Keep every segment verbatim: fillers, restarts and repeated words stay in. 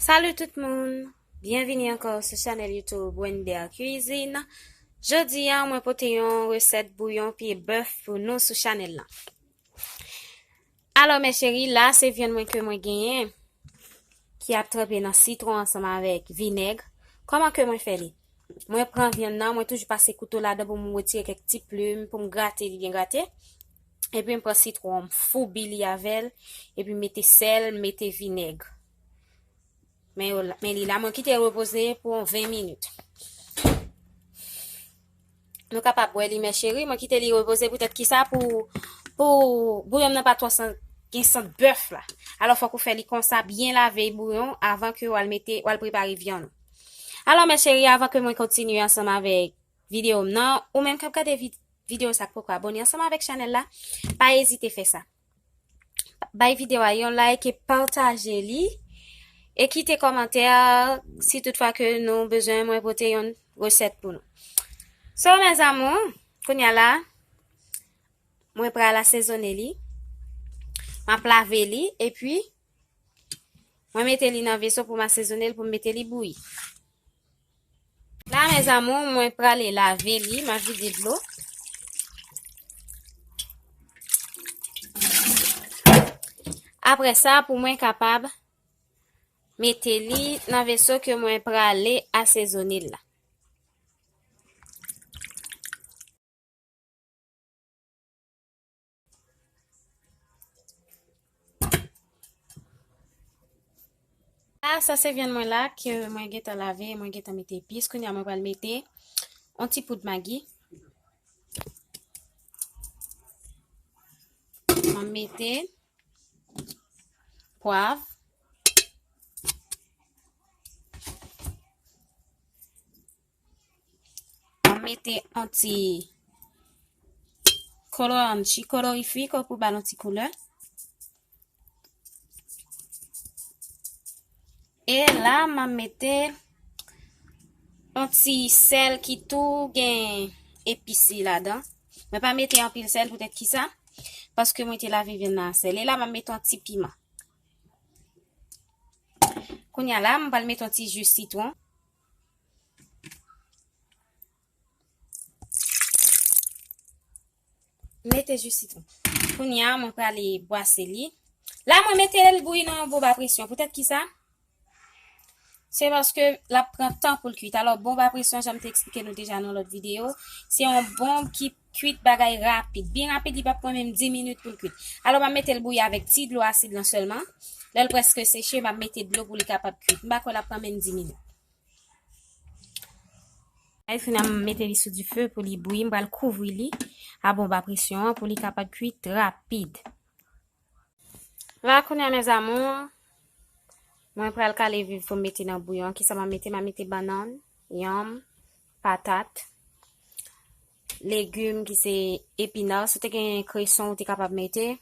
Salut tout moun! Byenvini ankò sou chanèl YouTube Wender Cuisine. Jodi a, mwen pote yon resèt bouyon pye bèf pou nou sou chanèl lan. Alò, mes chéris, la se vyann mwen ke mwen genyen, ki ap tranpe nan sitwon ansanm avèk vinèg. Kòman ke mwen fè li? Mwen pran vyann nan, mwen toujou pase kouto ladan pou m retire kèk ti plim, pou m grate li byen grate. Epi m pran sitwon, m foubi li avè l, epi m mete sèl, m mete vinèg. Men yo la, men li la, mwen kite l repoze pou yon ven minit. Nou kapab wè li, mes chéris, mwen kite li repoze poutèt kisa, pou, pou bouyon nan pa twò san, gen sant bèf la. Alò, fòk ou fè li konsa, byen lave bouyon avan ke w al mete, w al prepare vyann ou. Alò, mes chéris, avan ke mwen kontinye ansanm avèk videyo m nan, ou menm k ap gade vid-, videyo sa k poko abòne ansanm avèk chanèl la, pa ezite fè sa. Bay videyo a yon like e pataje li. E kite kòmantè si toutfwa ke nou bezwen mwen pote yon resèt pou nou. So, mes amours, kounye a la, mwen pral asezone li. M ap lave li, epi mwen mete li nan veso pou m asezone l, pou m mete li bouyi. La, mes amours, mwen prale lave li, m a vide dlo. Apre sa, pou mwen kapab mete li nan veso ke mwen prale asezone l la. La, sa se vyann mwen la ke mwen gentan lave, mwen gentan mete epis. Kounye a mwen pral mete yon ti poud magi. Mwen mete pwav. Mwen mete yon ti koloranchi, kolorifiko pou ba l yon ti koulè. E la, mwen mete yon ti sèl ki tou gen epis li ladan. Mwen pa mete anpil sèl poutèt kisa? Paske mwen te lave vyann nan a sèl. E la, mwen mete yon ti piman. Kounye a la, mwen pral mete yon ti ji sitwon. Mete ji sitwon. Kounye a, mwen prale bwase li. La, mwen mete l bouyi nan yon bonm a presyon. Poutèt kisa? Se paske l ap pran tan pou l kuit. Alò, bonm a presyon, jan m te eksplike nou deja nan lòt videyo, se yon bonm ki kuit bagay rapid. Byen rapid, li p ap pran menm dis minit pou l kuit. Alò, m ap mete l bouyi avèk ti dlo asid lan sèlman. Lè l prèske seche, m ap mete dlo pou li kapab kuit. M pa kwè l ap pran menm dis minit. Ay, fini a, m mete li sou dife pou li bouyi. M pral kouvri li a bonm a presyon an pou li kapab kuit rapid. La, kounye a, mes amours, mwen pral kale viv pou m mete nan bouyon. Kisa m a mete? M a mete bannann, yanm, patat, legim ki se epina. Si w te gen kreson, ou te kapab mete,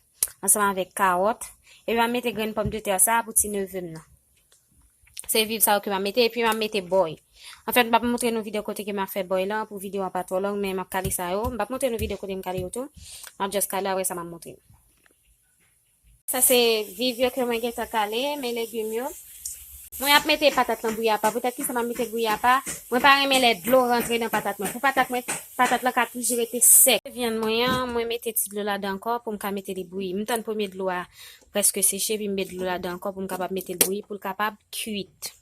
ansanm avèk kawòt. Epi m a mete grenn pòmdetè sa a pou ti neve m nan. Se viv sa yo ke m ap mete, epi m ap mete bòy. Anfèt, m p ap montre nou videyo kote ke m ap fè bòy lan, pou videyo an pa twò long, men m ap kale sa yo. M p ap montre nou videyo kote m kale yo tou. M ap just kale, apre sa m ap montre nou. Sa se viv yo ke mwen gentan kale, men legim yo. Mwen ap mete patat lan bouyi apa. Poutèt kisa m ap mete l bouyi apa? Mwen pa renmen lè dlo rantre nan patat mwen. Pou patat mwen, patat lan ka toujou rete sèk. Vyann mwen an, mwen mete ti dlo ladan ankò pou m ka mete li bouyi. M tann premye dlo a prèske seche, epi m met dlo ladan ankò pou m kapab mete l bouyi, pou l kapab kuit.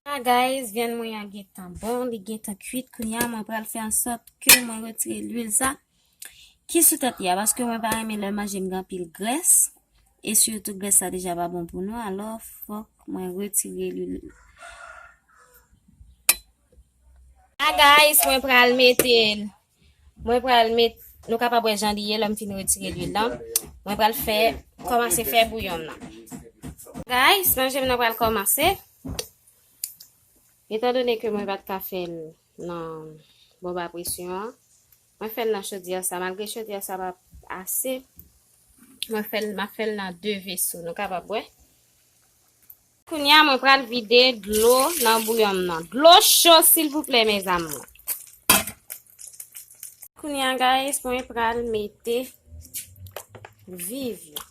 Ah, guys, vyann mwen an gentan bon, li gentan kuit. Kounye a, mwen pral fè ansòt ke mwen retire lwil sa ki sou tèt li a, paske mwen pa renmen lè manje m gen anpil grès, e sitou grès sa deja pa bon pou nou, alò fòk mwen retire lwil. Ah, guys, mwen pral mete l. Mwen pral met, nou kapab wè jan li ye lè m fin retire lwil lan. Mwen pral fè, kòmanse fè bouyon m nan. Guys, manje m nan pral kòmanse. Etandone ke mwen pa t ka fè l nan bonm a presyon an, mwen fè l nan chodyè sa. Malgre chodyè sa pa ase, mwen fè l, m ap fè l nan de veso. Nou kapab wè. Kounye a, mwen pral vide dlo nan bouyon m nan. Dlo cho, silvouplè, mes amours. Kounye a, guys, mwen pral mete viv yo.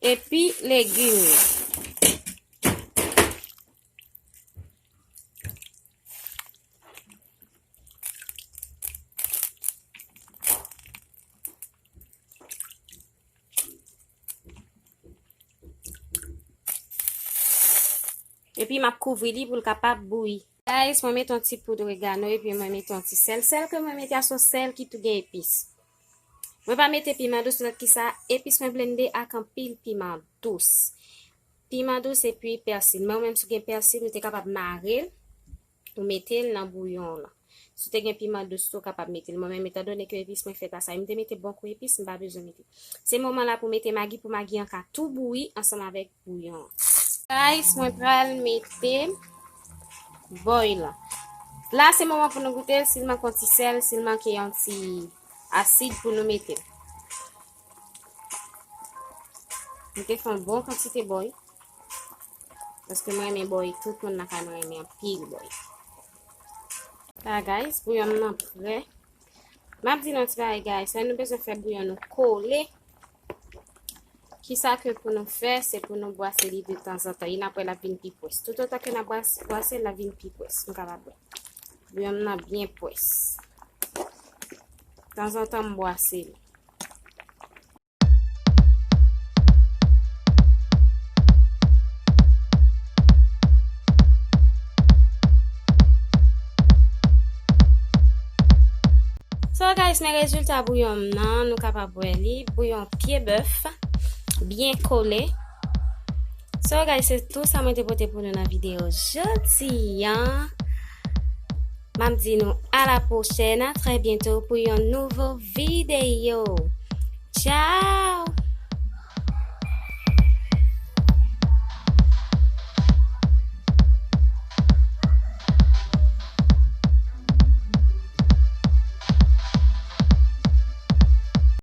epi legim yo. Epi m ap kouvri li pou l kapab bouyi. Guys, mwen mete yon ti poud oregano epi mwen mete yon ti sèl. Sèl ke mwen mete a se yon sèl ki tou gen epis. Mwen pa mete piman dous, lòt ki sa, epis mwen blende ak anpil piman dous. Piman dous epi pèsi. Men ou menm si w gen pèsi, ou te kapab mare l, ou mete l nan bouyon w lan. Si w te gen piman dous tou, ou kapab mete l. Mwen menm, etandone ke epis mwen fèt a sa, m te mete bon kou epis, m pa bezwen mete. Se moman la pou mete magi, pou magi an ka tou bouyi ansanm avèk bouyon an. Guys, mwen pral mete bòy lan. La, se moman pou nou goute l, si l manke yon ti sèl, si l manke yon ti asid pou nou mete l. Nou te fè yon bon kantite bòy. Paske mwen renmen bòy, tout moun nan kay mwen renmen anpil bòy. La, guys, bouyon m nan prè. M ap di nou yon ti bagay, guys. Lè nou bezwen fè bouyon nou kole, kisa ke pou nou fè, se pou nou bwase li de tanzantan. E n ap wè l ap vin pi pwès. Toutotan ke n ap bwase, bwase l, l ap vin pi pwès. Nou kapab wè. Bouyon m nan byen pwès. Tanzantan, m bwase li. So, guys, men rezilta bouyon m nan, nou kapab wè li, bouyon pye bèf, byen kole. So, guys, se tou sa mwen te pote pou nou nan videyo jodi a. M ap di nou a la pwochèn, a trè byento pou yon nouvo videyo. Ciao!